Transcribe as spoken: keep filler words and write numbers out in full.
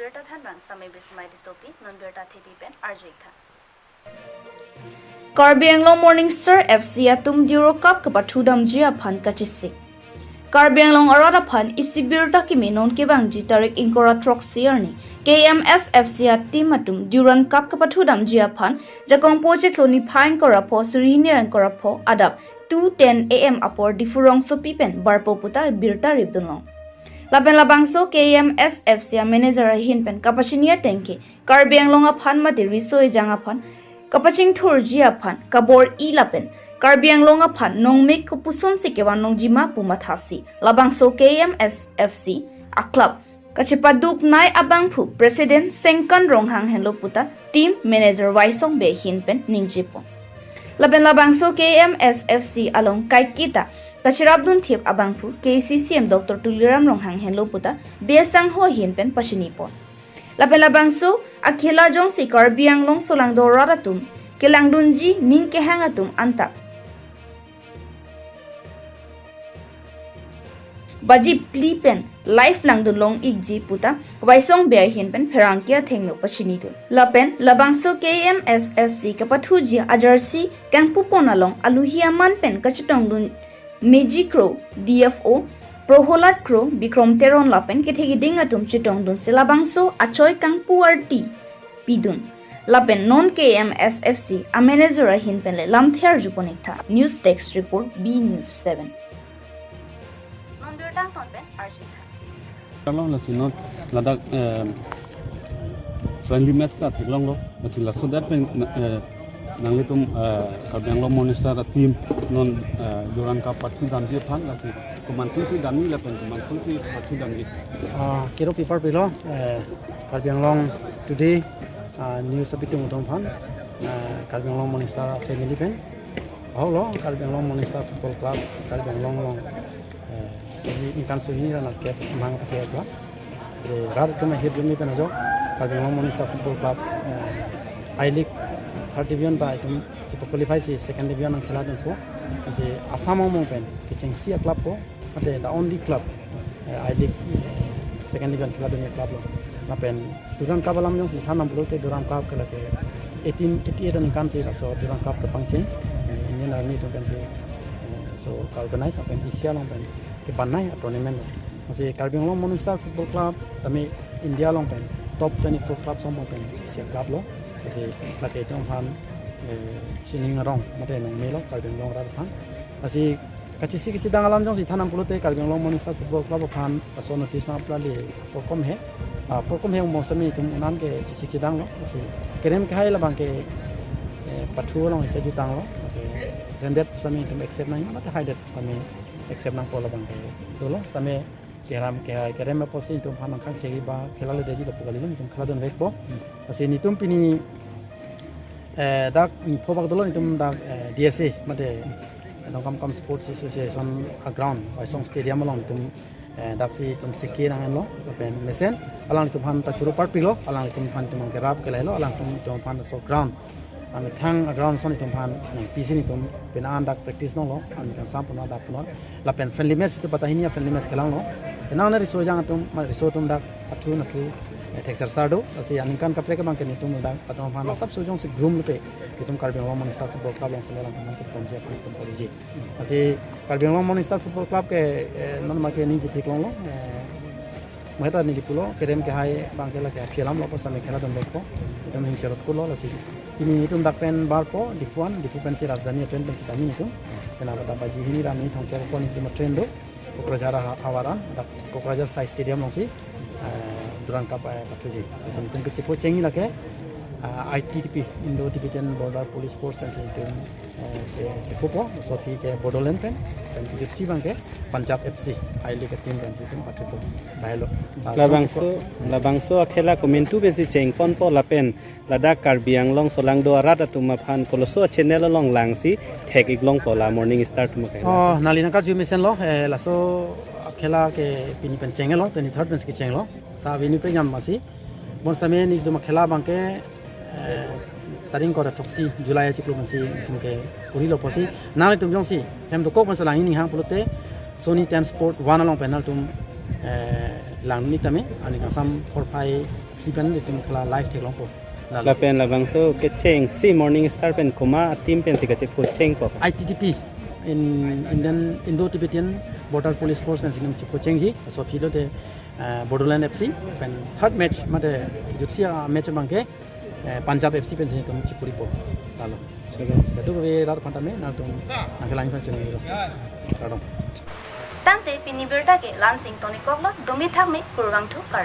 Birta thanbang Samai Bismai Tissopi, non birta thepi pen arju-ik tha. Karbi Anglong Morning Star F C atum Duro Cup kapathu damji aphan kachesik. Karbi Anglong arat aphan isi birta kimi non kevangji tarik ingkoi ra throksi arni K M S F C a-team atum Durand Cup kapathu damji aphan Jakongpo chiklo niphai ingkoi ra pho suri hini ra ingkoi ra pho adap two ten A M apor Diphu rongsopi pen barpo puta birta ripdunlong. Lapen labangso K M S F C a-manager ahin pen kapachini ateng ke Karbi Anglong aphan mate riso ejang aphan kapachingthurji aphan kabor-i lapen Karbi Anglong aphan nongmek kopuson si kevan longjima pu mathasi labangso K M S F C a-club kachepaduknei abangphu President Sengkan Ronghang henlo puta team manager Waisong Bey ahin pen ningjepon. Lapen labangso K M S F C along kaiketa kacherapdun thip abangphu K C C M Doctor Tuliram Ronghang henlo puta Bey asangho ahin pen pachinipon. Lapen labangso akhela jongsi Karbi Anglong solangdo arat atum kelangdunji ning kehang atum anta baji phli pen live langdunlong-ikji puta Waisong Bey ahin pen pherangke athengno pachinidun. Lapen labangso K M S F C kapathuji a-jersey kangpupon along aluhi aman pen kachetongdun Meji Kro, D F O Proholad Kro, Bikrom Teron lapen kethe keding atum chetongdunsi labangso achoi kangpu arti pidun. Lapen non K M S F C a-manager ahin penle lamthe arjupon-ik tha. News Desk Report, B News seven. Non birta angton pen arju-ik tha. Long lasi non ladak, eh, friendly match ta theklonglo. Lasi laso adet pen, eh, nanglitum, eh, Karbi Anglong Morning Star a-team non, eh, Durand Cup pathu damji aphan lasi komantusi damji lapen komantusi pathu damji. Ah, kero pipar pilo, eh, Karbi Anglong Today, ah, news abitung atum aphan, ah, Karbi Anglong Morning Star family pen. Ahoklo, Karbi Anglong Morning Star Football Club, Karbi Anglong along, eh, ini ingkan suhi ra nangkep mang pakai apa. Jadi, rat atum ahirjume pen ajok, Karbi Anglong Morning Star Football Club, eh, I-League, eh, third division ba itum chepa-qualify si second division nangkheladunpo. Lasi Assam angbong pen kechengsi a-club ko, mate the only club, eh, I-League, eh, second division kheladun a-club lo. Lapen Durand Cup alam jongsi than nangpulote Durand Cup ke lake eighteen eighty-eight aningkan si laso Durand Cup kepangcheng, eh, Indian Army atum pensi, eh, laso ka-organize lapen Asia along pen kebanai a-tournament lo. Lasi Karbi Anglong Morning Star Football Club tame India along pen top twenty-four clubs angbong pen isi a-club lo. Lasi lake itum aphan, eh, sining arong mate nangmelo Karbi Anglong arat aphan. Lasi kachesik kachedang alam jongsi than nangpulote Karbi Anglong Morning Star Football Club aphan laso notice nangplale apor kom he. Apor kom he angbong sitame itum unan ke chesik chedanglo. Lasi kerem kehai labang ke, eh, pathu along isi jutanglo. Lake rendet sitame itum accept nang, mate haidet sitame accept nangpo labang ke dolo. Sitame keram kehai kerem apotsi itum aphan nangkhang chegi ba khela le deji lapu kali itum kheladunvekpo. Lasi netum pini, eh, dak nipho bak dolo netum dak, eh, D S A mate Dongkamukam Sports Association a-ground Waisong Stadium along netum, eh, daksi itum siki nang-enlo lapen mesen alanglitum aphan ta churu parpiklo, alanglitum aphan itum kerap kelailo, alanglitum aphan laso ground amethang a-ground ason itum aphan nangpisi netum pini an dak practice nanglo, amethang sam punon dak punon. Lapen friendly match itum patahini a-friendly match khelanglo. Penang na riso ejang atum, ma riso atum dak athu nathu, eh, thekser sar do. Lasi aningkan kaprek abang ke netum dak atum aphan asapso jongsi groom lote itum Karbi Anglong Morning Star Football Club along selang teman ke pon je atum pon je. Lasi Karbi Anglong Morning Star Football Club ke, eh, non make ningje theklonglo, eh, maheta neli pulo, kerem kehai abang ke lake api alam lo, ko sitame kheladunvekpo, itum hingcherot kulo lasi. Pini itum dak pen barpo, Diphu an, Diphu pensi Rajdhani a-train pensi kami netum. Kena pada baji hini ra mini thongkep ko netum a-train do, Kokrajhar ha-, havar an, dak Kokrajhar Sai Stadium alongsi, eh, Durand Cup, eh, pathuji. Lasi netum kechipho chengji lake, eh, I T T P, Indo-Tibetan Border Police Force pensi itum, eh, ke, ke pupo, laso aphi ke Bodoland pen, pen kejutsi abang ke Punjab F C, I-League team pensi itum pathupo. Lahelo. Ah, labangso, so, labangso akhela komantu pensi chengponpo lapen ladak Karbi Anglong solangdo arat atum aphan koloso a-channel along langsi thek-iklongpo la Morning Star atum ke. Oh, nangli nangkarju mesenlo, eh, laso akhela ke pini pen chenglo, twenty-third pensi kechenglo. Sa vini pe nyam masi. Bonsitame netum akhela abang ke, eh, tarik ingkoi ra throksi July achiklo pensi itum ke kurilo apotsi. Nanglitum jongsi hem dokok pensi lang-ik ning hang pulote Sony Ten Sport One along pen nangtum, eh, lang-ik tame, aning asam four five Ipan itum kala live theklongpo. Lalo. Lapen labangso kechengsi Morning Star pen komat a-team pensi kachepu chengpo? I T T P, in Indian Indo-Tibetan Border Police Force pensi itum chepu chengji. Laso aphi lote, eh, Bodoland F C pen third match mate jutsi a-match abangke, eh, Punjab F C pensi itum chepu ripo. Lalo. Sure. Kadokave rat aphan tame nangtum nangkelang pen chini lo. Kardom. Tangte pini birta ke la-an si ingtonikoklo, dumi thakme, kurvangthu, kardom.